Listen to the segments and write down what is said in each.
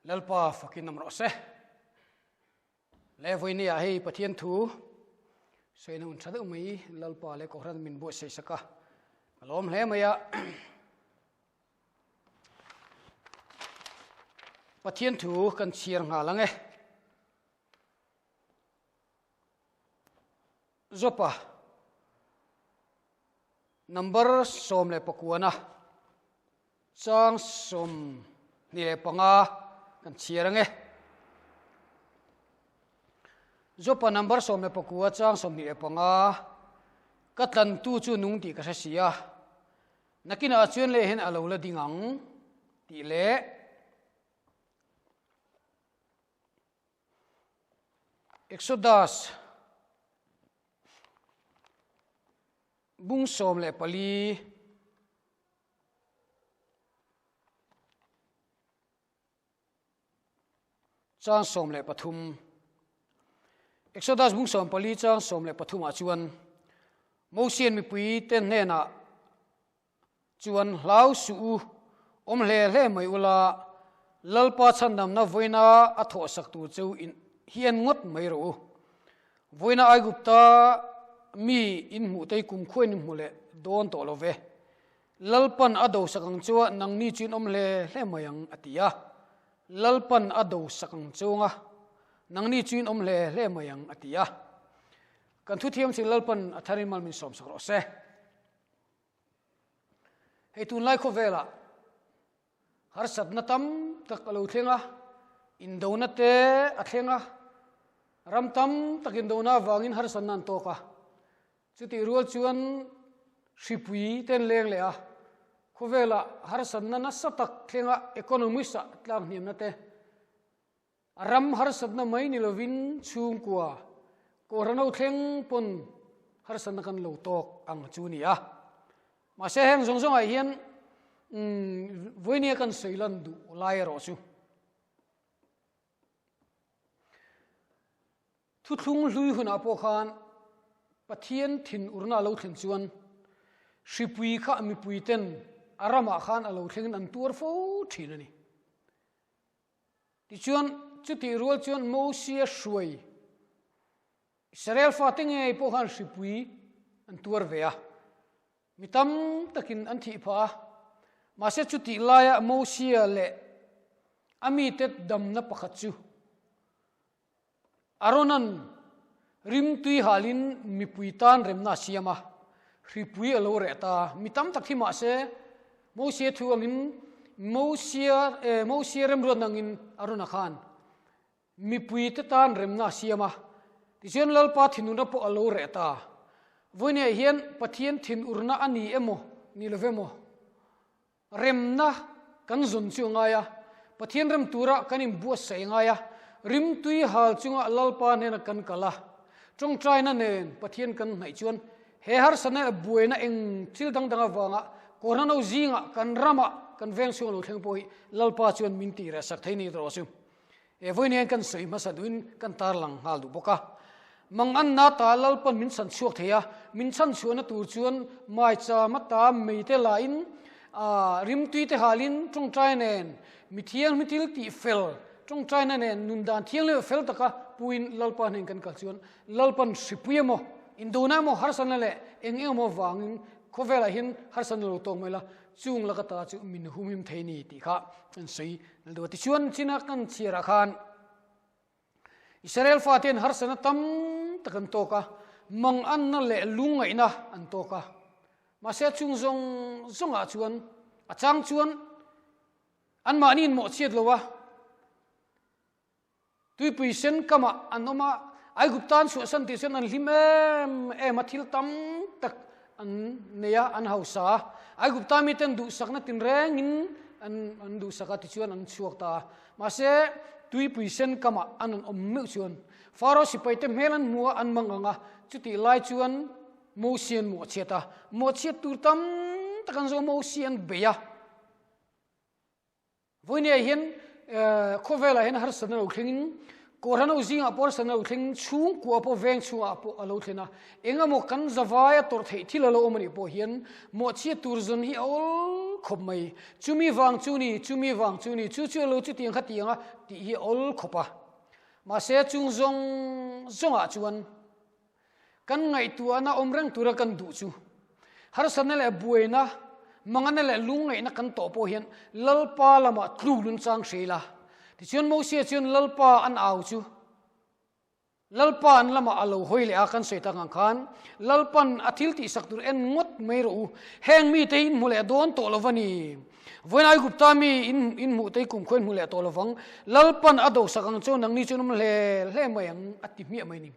Lalpa fakin awm rawh se. Le vawinia hei Pathian thu sawi na hun tha deuh mai Lalpa leh Kohhran min buatsaih sak a, ka lawm hle mai a. Pathian thu kan chhiar nghal ang e. Jopa number 19 chang 25 kan chhiar ang e. Jopa number 19 chang 25 ka tlantu chu nung tih ka hre si a, nakinah chuan leh hian a lo la ding ang tih leh Exodus bung 14 chang 13 Exodus bung 14 chang 13 ah chuan Mosian mipui te hnenah Chuan hlau suh u, awm hle hle mai ula, Lalpa chhandamna vawiina a thawhsak tur cheu in hi en ngawt mai rawh u. Vawiina Aigupta mi in hmuh te hi kumkhua in hmu leh dawn tawh lo ve. Lalpan a dosak ang chua nangni chu in awm hle hle mai ang, a ti a. Lalpan a dosak ang chunga nangni chu in awm hle hle mai ang, a ti a. Kan thuthiam chu Lalpan a tharin mal min sawmsak rawh se. Hei tunlai khawvelah harsatna tam tak a lo thleng a, indona te a thleng a, ram tam tak indona avangin harsatna an tawk a. Chutih rual chuan hripui te an leng leh a, khawvelah harsatna nasa tak thleng a, economist ah tlak hniamna te, ram harsatna mai ni lovin chhungkua kawhra no thleng pawn harsatna kan lo tawk ang chu ni a. Mahse heng zawng zawngah hian vawinia kan sawi lan duh lai erawh chu thuthlung hlui hunah pawh khan Pathian thin urna a lo thlen chuan hripui kha mipui ten a ramah khan a lo thlengin an tuar fo thin a ni. Tichuan, chutih rual chuan Mosia hruai Israel fate ngei pawh khan hripui an tuar ve a, mi tam takin an thih phah a. Mahse chutih laia Mosia leh a mite damna pakhat chu Aarona'n rimtui halin mipui tan remna a siam a, hripui a lo reh ta. Mi tam tak hi mahse Mosia thu angin Mosia eh Mosia remruatna angin Aarona khan mipuite tan remna a siam a, tichuan Lalpa thinurna pawh a lo reh ta. Vawiinah hian Pathian thinurna a ni emaw ni lo emaw Remna kan zawn chu a ngai a, Pathian rem tura kan inbuatsaih a ngai a, rimtui hal chunga Lalpa hnena kan kal a, tawngtaina nen Pathian kan hnaih chuan he harsatna leh buaina eng thil dang dang avanga kawrna no zingah kan ramah kan veng chhung a lo thleng pawh hi Lalpa chuan min tih reh sak thei ni tawh chu. He vawiin hian kan sawi hmasa duhin kan tarlang nghal duh bawk a. Manganna ta Lalpan min chhan chhuak thei a, min chhan chhuahna tur chuan maicham ata meite lahin, rimtui te halin tawngtai nen, mi thianghlim thil tih fel tawngtaina nen nun dan thianghlim leh fel taka puin Lalpa hnen kan kal chuan Lalpan hripui emaw, indona emaw, harsatna leh eng eng emaw vangin khawvelah hian harsatna lo tawk mai la, chung laka ta chu min humhim thei ni tih kha kan sawi nal duh a. Tichuan china kan chhiarah khan Israel fate an harsatna tam tak an tawk a, manganna leh lungngaihna an tawk a. Mahse chung zawng zawngah chuan a chang chuan anmahni in mawhchhiat lo a, Tuipui sen kamah an awm a, Aigupta an chhuahsan tih chuan an hlim em em a, thil tam tak an nei a, an hausa a. Aigupta miten duhsakna tinrengin an an duhsak a, tichuan an chhuak ta a. Mahse, tuipui sen kamah an rawn awm meuh chuan Faro sipaite hmel an hmu a, an mang ang a, chutih lai chuan Mosi an mawhchhiat a, mawhchhiat tur tam tak an zawh a, Mosi an bei a. Vawinia hian khawvelah hian harsatna lo thlengin Kohhran ho zingah pawh harsatna lo thleng chhungkua pawh veng chhungah pawh a lo thlen a, eng emaw kan zavai a tawrh theih thil a lo awm a nih pawh hian mawhchhiat tur zawn hi a awl khawp mai. Chumi vang chu ni, chumi vang chu ni, chu chu a lo chutiang kha tiang a tih hi a awl khawp a. Mahse chung zawng zawngah chuan Kan ngaihtuahna awm reng tura kan duh chu harsatna leh buaina, mangana leh lungngaihna kan tawh pawh hian Lalpa lamah tluk lun chang hre ila. Tichuan Mosia chuan Lalpa an au chu Lalpa an lamah a lo hawi leh a, kan sawi tak ang khan Lalpan a thil tihsak tur en ngawt mai rawh u, heng mite hi in hmu leh dawn tawh lo va ni. Vawiin Aigupta mi in in hmuh te hi kumkhua in hmu leh tawh lo vang, Lalpan a dosak ang chuan nangni chuan awm hle hle mai ang a ti hmiah mai ni.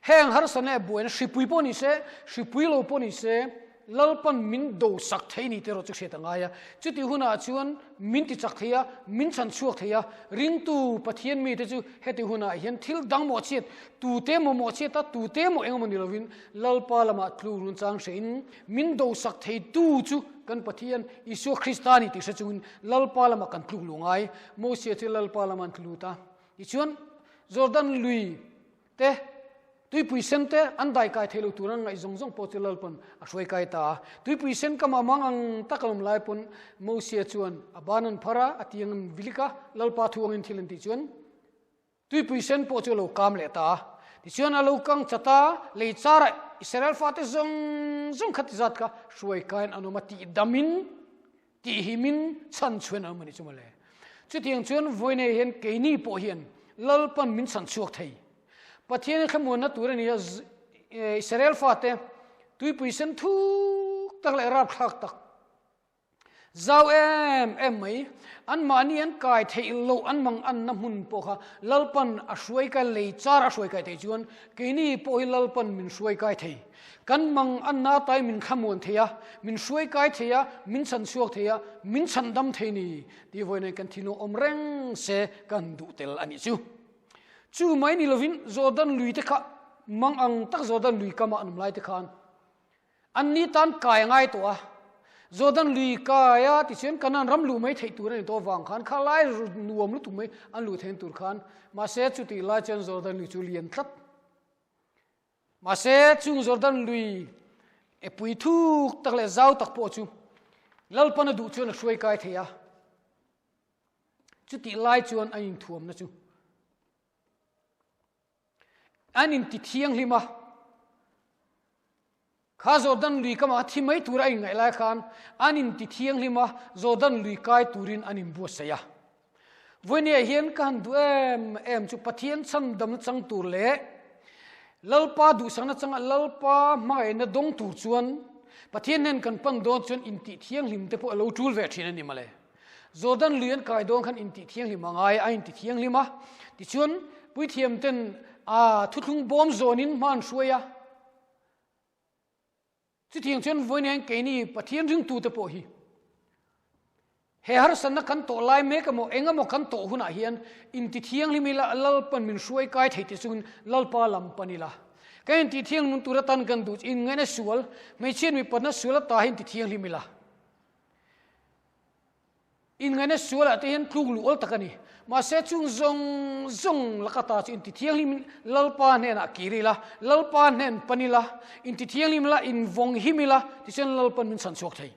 Heng harsatna leh buaina hripui pawh ni se, hripui lo pawh ni se, Lalpan min dosak thei ni tih erawh chu hriat a ngai a. Chutih hunah chuan min tichak thei a, min chhan chhuak thei a. Ringtu Pathian mite chu heti hunah hian thil dang mawhchhiat, tute emaw mawhchhiat a, tute emaw eng emaw ni lovin Lalpa lamah tluk run chang hrehin min dosak theitu chu kan Pathian Isua Krista ni tih hre chungin Lalpa lamah kan tluk luh ngai. Mosia chu Lalpa lamah an tlu lut a. Tichuan Jordan lui te, tuipui sen te an dai kai thei lo tur an ngaih zawng zawng pawh chu Lalpawn a hruai kai ta a. Tuipui sen kam a mang ang tak a awm lai pawn Mosia chuan a ban an phar a, a tiang an vilik a, Lalpa thu angin thil an tih chuan tuipui sen pawh chu a lo kam leh ta a. Tichuan a lo kang chat a, lei chara Israel fate zawng zawng kha ti zat kha hruai kaiin an awm a, tihdamin Tih hi min chhan chhuan a awm a ni chu mawle. Chutiang chuan vawiinei hian keini pawh hian Lalpan min chhan chhuak thei. Pathian hi thlamuanna tur a ni a, Israel fate tuipui sen thuk tak leh rapthlak tak, zau em em mai, anmahni an kai theih loh an mang anna hmun pawh kha Lalpan a hruai kai, lei char a hruai kai theih chuan keini pawh hi Lalpan min hruai kai thei. Kan mang an na tai min thlamuan thei a, min hruai kai thei a, min chhan chhuak thei a, min chhan dam thei ni tih vawiin kan thinlung awm reng se kan duh tel a nih chu. Chu mai ni lovin Jordan lui te kha mang ang tak Jordan lui kama an awm lai te khan an ni tan kai a ngai tawh a, Jordan lui kai a tichuan Kanaan ram luh mai theih tur a ni tawh avang khan kha lai nuam lutuk mai an luh theihna tur khan mahse chutih lai chuan Jordan lui chu lian tlat. Mahse, chung Jordan lui e pui thuk tak leh zau tak pawh chu Lalpan a duh chuan a hruai kai thei a. Chutih lai chuan an inthuamna chu an inti thianghlim a. Kha Jordan lui kamah thi mai tura a inngaih lai khan an inti thianghlim a, Jordan lui kai turin an inbuatsaih a. Vawinia hian ka han duh em em chu Pathian chhandamna chang tur leh Lalpa duhsakna changa Lalpa hmangaihna dawng tur chuan Pathian hnen kan pan dawn chuan intih thianghlim te pawh a lo tul ve thin a ni mawle. Jordan lui an kai dawn khan intih thianghlim a ngai a, a inti thianghlim a. Tichuan puithiam ten a thuthlung bawm zawnin hma an hruai a. Chutiang chuan vawiin hian keini Pathian ringtute pawh hi he harsatna kan tawh lai mek emaw eng emaw kan tawh hunah hian intithianghlim ila Lalpan min hruai kai thei tih chungin Lalpa lam pan ila. Kan intithianghlim tur atan kan duh chu inngaihna sual, hmeichhiat mipatna sual ata hi intithianghlim ila. Inngaihna sualah te hian tluk luh awl tak a ni. Mahse chung zawng zawng laka ta chu intithianghlim Lalpa hnenah kir ila, Lalpa hnen pan ila, intithianghlim ila, invawng him ila, tichuan Lalpan min chhan chhuak thei.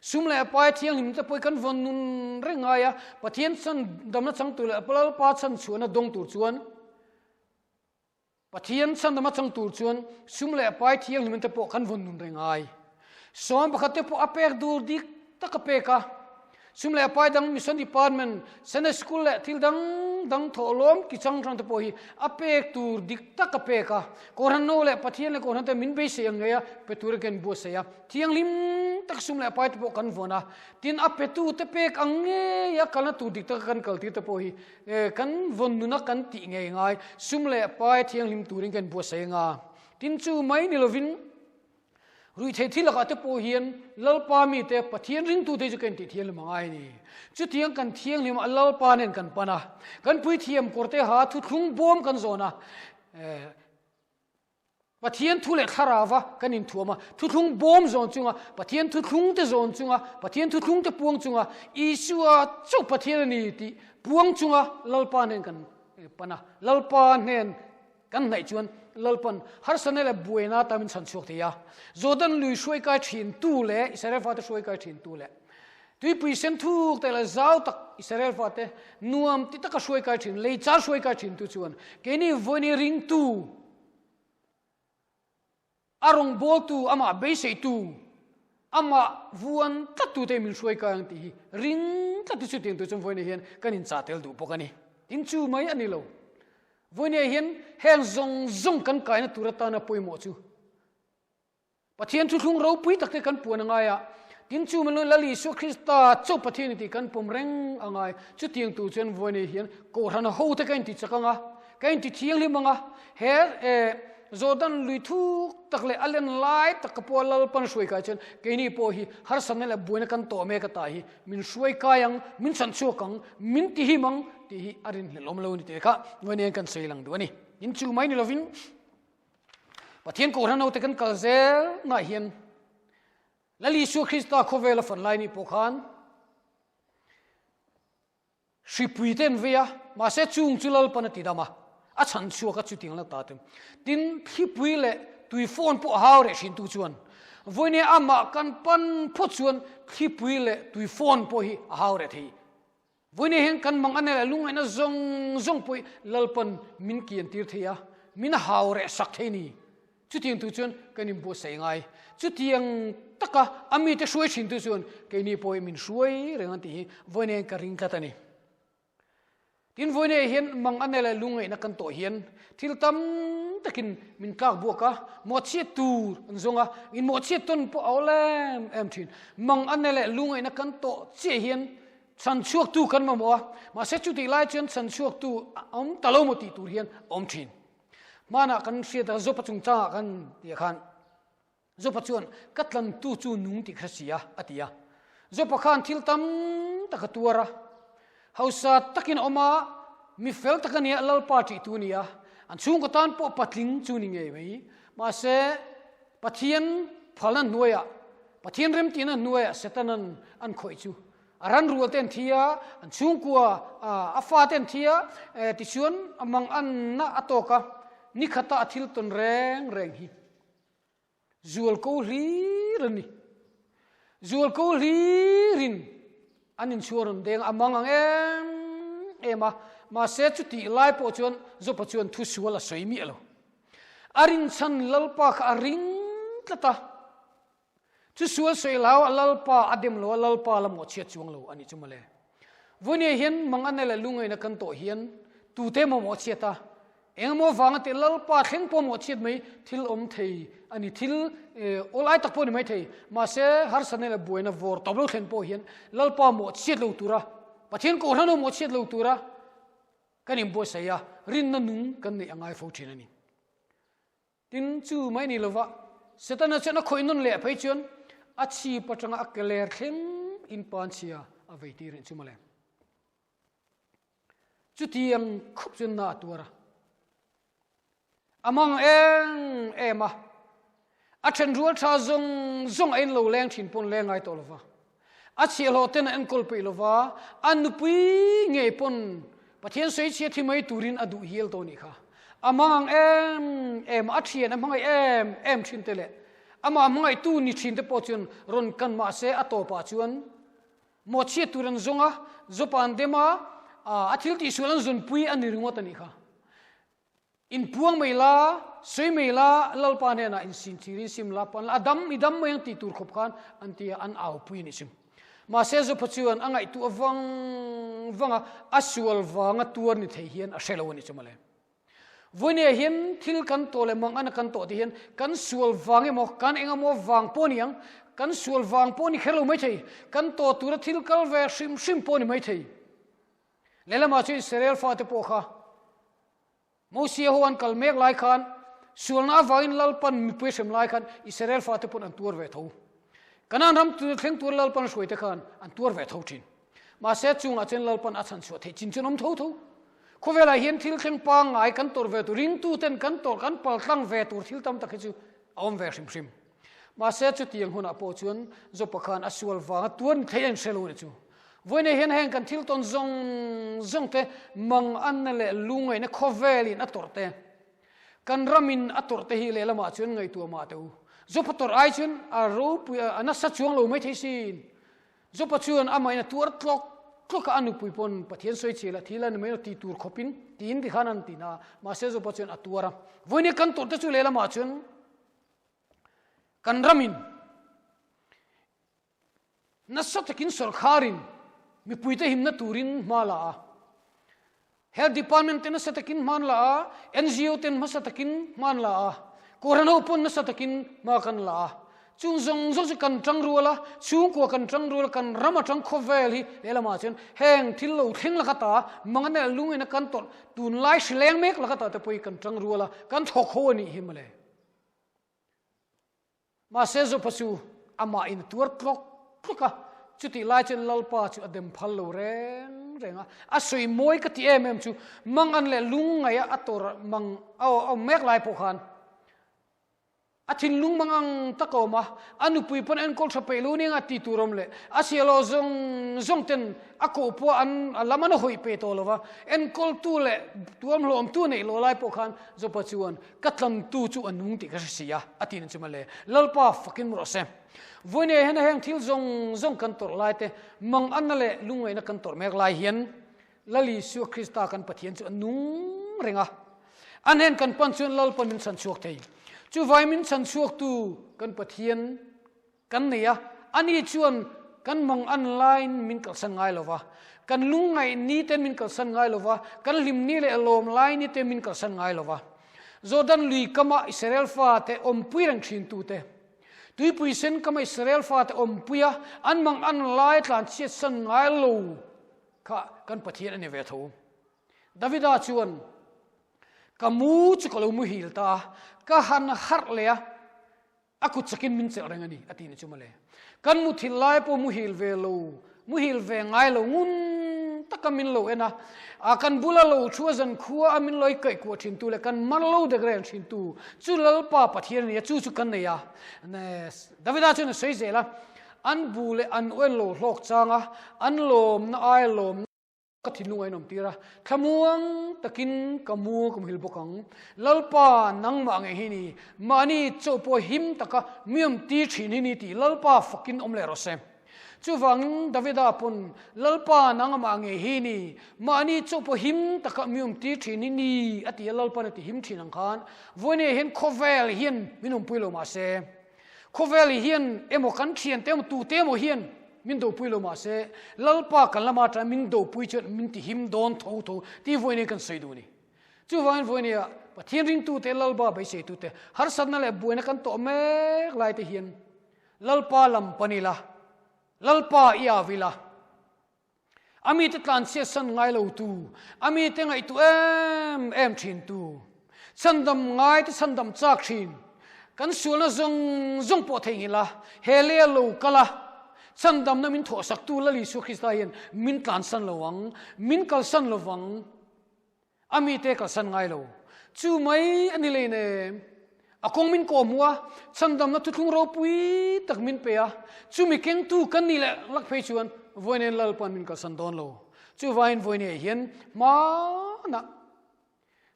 Sum leh pai thianghlim te pawh kan vawn nun reng ngai a, Pathian chhan damna chang tur leh Lalpa chhan chhuahna dawng tur chuan, Pathian chhandam a chang tur chuan sum leh pai thianghlim te pawh kan vawn nun reng ai. Sawm pakhat te pawh a pek dur dik tak a pek a. Sum leh pai dang Mission Department, Sunday School leh thil dang dang thawhlawm ki chang hrang te pawh hi a pek tur dik tak a pek a. Kohhran no leh Pathian leh Kohhran te min beisei ang ngei a pe tur a kan buatsaih a. Thianghlim tak sum leh pai te pawh kan vawn a. Tin a petu te pek ang ngei a kalna tur dik tak a kan kaltir te pawh hi Kan vawn nuna kan tih ngei ngai, sum leh pai thianghlim turin kan buatsaih anga. Tin chu mai ni lovin ruihtheih thil lakah te pawh hian Lalpa mite, Pathian ringtute chu kan tih thianghlim a ngai a ni. Chutiang kan thianghlim a Lalpa nen kan pan a, kan puithiam kawrte ha thuthlung bawm kan zawn a, Pathian thu leh thlarauva kan inthuam a, thuthlung bawm zawn chunga, Pathian thuthlung te zawn chunga, Pathian thuthlung te puang chunga, Isua chauh Pathian a ni tih puang chunga Lalpa nen kan Pana Lalpa hnen kan hnaih chuan Lalpan harsatna leh buaina ata min chhan chhuak thei a. Jordan lui hruai kai thin tu leh Israel fate hruai kai thin tu leh tuipui sen thuk tak leh zau tak Israel fate nuam ti taka hruai kai thin, lei char hruai kai thin tu chuan keini vawiin ringtu A rawngbawltu, amah beiseitu, amah vuan tlattute min hruai kai ang tih hi ring tlat hi chutiang tur chuan vawiinah hian kan inchah tel duh bawk a ni. Tin chu mai a ni lo. Vawiinah hian heng zawng zawng kan kaina tur atana pawimawh chu Pathian thuthlung ropui takte kan puan a ngai a, tin chu mai lo Lal Isua Krista chauh Pathian a ni tih kan pawm reng a ngai. Chutiang tur chuan vawiinah hian Kohhran hote ka intichak ang a, Ka inti thianghlim ang a, he Jordan lui thuk tak leh a len lai tak ka pawh Lalpan hruai kai chuan keini pawh hi harsatna leh buaina kan tawh mek ata hi min hruai kai ang, min chhan chhuak ang, min ti him ang tih hi a rinhlelh awm lo a ni tih kha Ngawihneng kan sawi lang duh a ni. In chu mai ni lovin Pathian Kohhran hote kan kal zel naah hian Lal Isua Krista khawvela fan lai ni pawh khan Hripui te an vei a, mahse chung chu Lalpan a ti dam a, a chhan chhuak a chutiang la ta te. Tin, thlipui leh tui phone pawh a hau reh thin tu chuan vawinia amah kan pan phawt chuan thlipui leh tui phone pawh hi a hau reh thei. Vawinia hian kan mang a nei leh lungngaihna zawng zawng pawh hi Lalpan min kian tir thei a, min hau reh sak thei ni. Chutiang tu chuan kan inbuatsaih ngai. Chutiang taka a mite hruai thin tu chuan keini pawhin min hruai reng an tih hi vawiin ka ring tlat a ni. Tin, vawiin hian mang a nei leh lungngaihna kan tawh hian thil tam takin min tlak buak a, mawhchhiat tur an zawng a, in mawhchhiat tawn pawh a awl em em thin. Mang a nei leh lungngaihna kan tawh chiah hian chhanchhuaktu kan mamawh a, mahse chutih lai chuan chhanchhuaktu a awm ta lo maw tih tur hian a awm thin. Hmanah kan hriat a, Zopa chungchangah kan tih khan Zopa chuan ka tlantu chu nung tih kha si a, a ti a. Zopa khan thil tam tak a tuar a, hausa takin a awm a, mi fel tak a nia, Lalpa ṭihtu a ni a, an chhungkaw tan pawh patling chu ni ngei mai. Mahse, Pathian phalna hnuaiah, Pathian remtihna hnuaiah Setanan an khawih chu A ran rual te an thi a, an chhungkua a fa te an thi a, tichuan a mang anna a tawk a, ni khata a thil tawn reng reng hi zual ko hlir a ni. Zual ko hlirin an inchhuah rawn deng a mang ang em em a, mahse chutih lai pawh chuan Jopa chuan thu sual a sawi miah lo. A rinchhan Lalpa kha a ring tlat a. Chu sual sawi hlau a Lalpa a dem lo a Lalpa la mawhchhiat chuang lo a nih chu mawle. Vawinia hian mang a ne leh lungaina kan tawh hian tute maw mawhchhiat a, engemaw vanga tih Lalpa thleng pawh mawhchhiat mai thil awm thei a ni, thil awlai tak pawh a ni mai thei. Mahse harsatna leh buaina vawr tawp lo thlen pawh hian Lalpa mawhchhiat lo tura, Pathian kohhran ho mawhchhiat lo tura kan inbuatsaih a, rinna nung kan neih a ngai fo thin a ni. Tin, chu mai ni lova Setana chuan a khawih nawn leh phei chuan a chhip atanga a ke ler thleng in panchhia a vei tir reng chu mawle. Chutiang khup chuan na a tuar a. A mang eng em a. A then rual tha zawng zawng a in lo leng thin pawn leng ngai tawh lova. A chhiahhlawh ten a enkawl peih lova, a nupui ngei pawn Pathian sawichhia thi mai turin a duh hial tawh nih kha. A mang ang em em, a thian a hmangaih em em thin te leh amah hmangaihtu ni thin te pawh chuan rawn kan mah se a tawpah chuan mawhchhiat tur an zawng a, Jopa an dem a, a thil tihsual an zawnpui a ni ringawt a nih kha. Inpuang mai la, sawi mai la, Lalpa hnenah insin thirin sim la, pan la, a dam, i dam mai ang tih tur khawp khan an ti a, an aupui a nih chu. Mahse Zopha chuan a ngaihtuah vang vang a, a sual vanga tuar ni thei hian a hre lo a nih chu mawle. Vawinia hian thil kan tawh leh mang ana kan tawh te hian kan sual vang emaw, kan eng emaw vang pawh a ni ang, kan sual vang pawh a ni kher lo maithei, kan tawh tura thil kal ve hrim hrim pawh a ni maithei. Lehlamah chuan Israel fate pawh kha Mosia ho an kal mek lai khan sualna avangin Lalpan mipui hrem lai khan Israel fate pawn an tuar ve tho. Kanaan ram thleng tur Lalpan hruaite khan an tuar ve tho thin. Mahse chungah chuan Lalpan a chhan chhuah theih chin chuan awm tho tho. Khawvelah hian thil thleng pangngai kan tawrh ve tur, ringtuten kan tawrh, kan paltlang ve tur thil tam tak hi chu a awm ve hrim hrim. Mahse chutiang hunah pawh chuan Jopa khan a sual vanga tuar ni thei a inhre lo a ni chu. Vawiinah hian heng kan thil tawn zawng zawng te, manganna leh lungngaihna khawvelin a tawrh te, kan ramin a tawrh te hi lehlamah chuan ngaihtuah mah teh u. Jopa tawrh ai chuan a ropui a nasa chuang lo maithei sin. Jopa chuan amahin a tuar tlawk tlawk a, a nupui pawn Pathian sawi chhiah leh thil a ni mai lo tih tur khawpin tiin tikhan an ti na a, mahse Jopa chuan a tuar a. Vawiinah kan tawrh te chu lehlamah chuan kan ramin Nasa takin sawrkharin mipuite himna turin hma la a, Health Department te nasa takin hma an la a, NGO ten hmasa takin hma an la a, Kohhran ho pawn nasa takin hma kan la a. Chung zawng zawng chu kan tang rual a, chhungkua kan tang rual a, kan ram atang khawvel hi lehlamah chuan heng thil lo thleng laka ta, mang a lungin a kan tawrh tunlai hrileng mek laka ta te pawh hi kan tang rual a, kan thawk ho a nih hi mawle. Mahse Jopa chu amah in a tuar tlawk tlawk a, chutih lai chuan Lalpa chu a dem phal lo reng reng a. A sawi mawi ka ti em em chu Mangan leh lungngaih a tawr mang a awm mek lai pawh khan a thinlung mangang tak a awm a, a nupui pawn enkawl tha peih lo nia a ti tur awm leh a sialawh zawng zawng ten a koh pawh an a lam an hawih pe tawh lo va, enkawltu leh tuamhlawmtu neih loh lai pawh khan Jopa chuan Ka tlantu chu a nung tih ka hre si a, a ti na chu mawle. Lalpa fakin rawh se. Vawinia hian heng thil zawng zawng kan tawrh lai te, manganna leh lungngaihna kan tawrh mek lai hian Lal Isua Krista kan Pathian chu a nung reng a. A hnen kan pan chuan Lalpa min chhan chhuak thei. Chuvai min chhan chhuaktu kan Pathian kan nei a, ani chuan kan mangan laiin min kalsan ngai lo va, kan lungngaih ni te min kalsan ngai lo va, kan hlim ni leh lawm lai ni te min kalsan ngai lo va. Jordan lui kama Israel fate awmpui reng thin tute, tuipui sen kama Israel fate awmpui a, an mangan lai tlanchhiatsan ngai lo kha kan Pathian a ni ve tho. Davida chuan, Ka mu chu ka lo muhil ta a, ka han harh leh a, A kut chakin min chelh reng a ni, a ti ni chu mawle. Kan muthilh lai pawh muhil ve lo, muhil ve ngai lo, ngun taka min lo en a, a kan bula lo thu a zan khua a min lo i kaih kuah thin tu leh kan mar lo dek reng thin tu chu Lalpa Pathian a ni a, chu chu kan nei a. Davida chuan a sawi zel a, An bu leh an oen lo hlawk chang a, an lawmna ai lawmna. Ka thinlung a inawm tir a, thlamuang takin ka mu ka muhil bawk ang. Lalpa nangmah ngei hi ni, mahni chaw pawh him taka mi awm tir thin hi ni tih Lalpa fakin awm leh rawh se. Chuvangin Davida pawn, Lalpa nangmah ngei hi ni, mahni chaw pawh him taka mi awm tir thin hi ni a ti a, Lalpa'n a ti him thin ang khan vawinia hian khawvel hian min awmpui lo mahse, Khawvel hian emaw kan thiante emaw tute emaw hian min dopui lo mahse Lalpa kan lama atanga min dopui chuan min ti him dawn tho tho tih vawiin kan sawi duh a ni. Chuvangin vawiin Pathian ringtute Lalpa beiseitute harsatna leh buaina kan tawh mek lai te hian Lalpa lam pan ila, Lalpa i au ila, A mite tlanchhiatsan ngai lo tu, a mite ngaihtuh em em thin tu, chhandam ngaite chhandam chak thin, kan sualna zawng zawng pawh theihnghilh a, he lei a lo kal a, chhandamna min thawhsaktu Lal Isua Krista hian min tlansan lo ang, min kalsan lo vang. A mite kalsan ngai lo. Chu mai a ni lei nem. A kawng min kawh hmuh a, chhandamna thuthlung ropui tak min pe a, chumi kengtu kan nih leh lak phei chuan Vawiin Lalpa'n min kalsan dawn lo. Chuvain Vawiin hian hmanah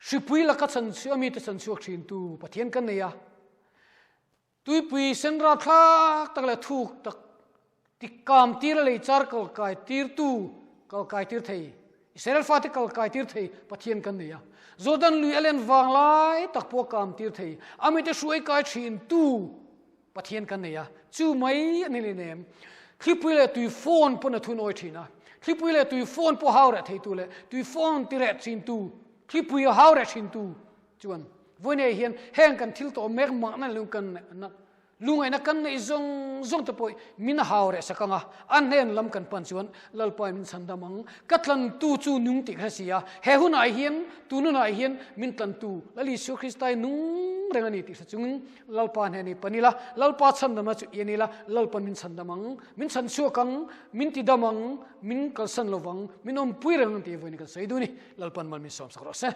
hripui laka a mite chhanchhuak thintu Pathian kan nei a. Tuipui sen rapthlak tak leh thuk tak tikam tir a lei char kalkai tirtu kalkai tir thei, Israel fate kalkai tir thei Pathian kan nei a. Jordan lui a len vang lai tak pawh kam tir thei, a mite hruai kai thin tu Pathian kan nei a. Chu mai a ni leh nem. Thlipui leh tui fawn pawn a thunawi thin a. Thlipui leh tui fawn pawh hau reh theitu leh tui fawn ti reh thin tu, thlipui a hau reh thin tu Chuan, vawiinah hian heng kan thil tawh mek mahna lung kan lungaihna kan neih zawng zawng te pawh min hau reh sak ang a, a hnen lam kan pan chuan Lalpa min chhandam ang, ka tlantu chu nung tih ka hre si a, he hunah hian, tun hunah hian min tlantu Lal Isua Krista hi nung reng a ni tih hre chungin Lalpa hnen i pan ila, Lalpa chhandamna chu i en ila, Lalpa min chhandam ang, min chhanchhuak ang, min tidam ang, min kalsan lovang, min awmpui reng ang tih vawiin kan sawi duh a ni. Lalpa'n mal min sawmsak rawh se.